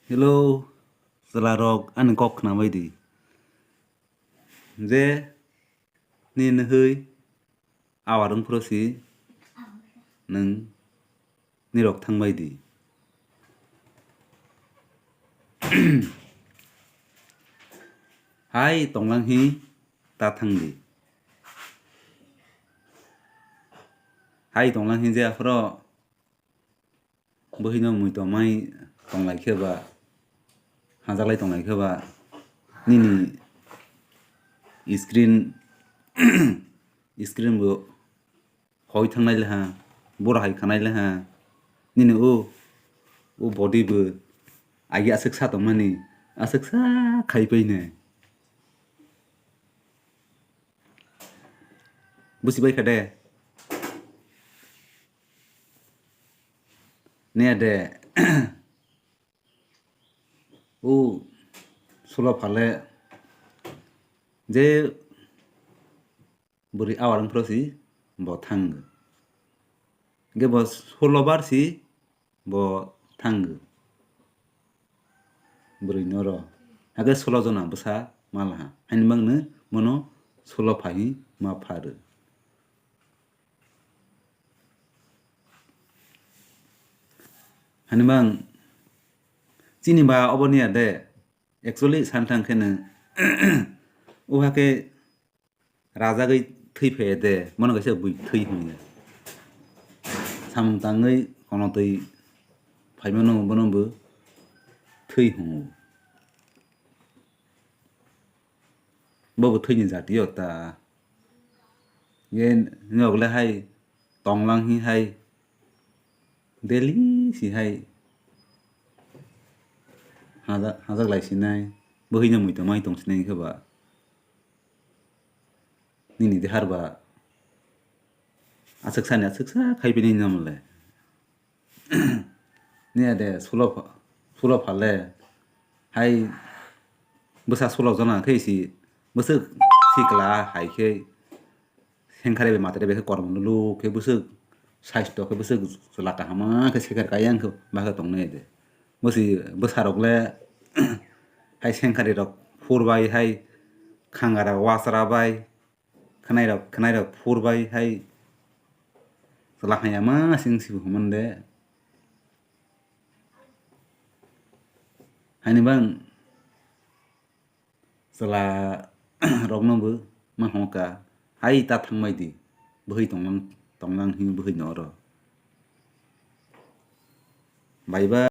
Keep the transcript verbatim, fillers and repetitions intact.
Hello, chwlarok, ani kok khnabai di. Je nini hwi awa rwng phuru si nwng nirok thangbai di. Hai tonglang hi ta thang di. Hai tonglang hi je aphuru bwhwino mui tongmai tonglai khe ba, hajaklai tonglai khe ba, nini screen, screen bo hoi thangnai leha, bura hai khanai leha, nini o, o body bo agi aswk sa tongmani, aswk sa khai painai. Busi bai kha de. Ne de. O sulo phale je bwrwi awa rwng phuru si bo thang. Ge bo sulo bar si bo thang. Bwrwi noro. Hake sulo jona bwsa malaha. Haini bangno mono sulo phahi ma pharo. Hani bang chini ba obo niya de, actually san thang khe no, o hake rajagwi thwi phaiya de, bono kaisa bui thwi hwnwi. Samung tangwi kono twi phaimano bono bo thwi hwngo. Bo bo thwini jati o ta. Ye nok le hai tonglang hi hai daily si hai hajak, hajak lai sinai, bwhwino mui tongmai tong sinai khe ba nini dehar ba aswk sani aswk sa khai bini namo le. Niya de sulo pha-, sulo phale hai bwsa sulo jona khe si bwswk sikla hai khe sengkhare be matare be khe kormo lulu khe bwswk saisto khe bwswk chwla kahama khe sekher kaya wng khe bakhe tongnai de. Bwsi bwsa rok le hai sengkhare rok phur bai hai khangara wasra bai khwnai rok, khwnai rok phur bai hai chwla hai ama sing si hwnmande. Haini bang chwla rokno bo ma hwnka, hai ta thangbai di, bwhwi tonglang, tonglang hi bwhwi no oro. Bai bai.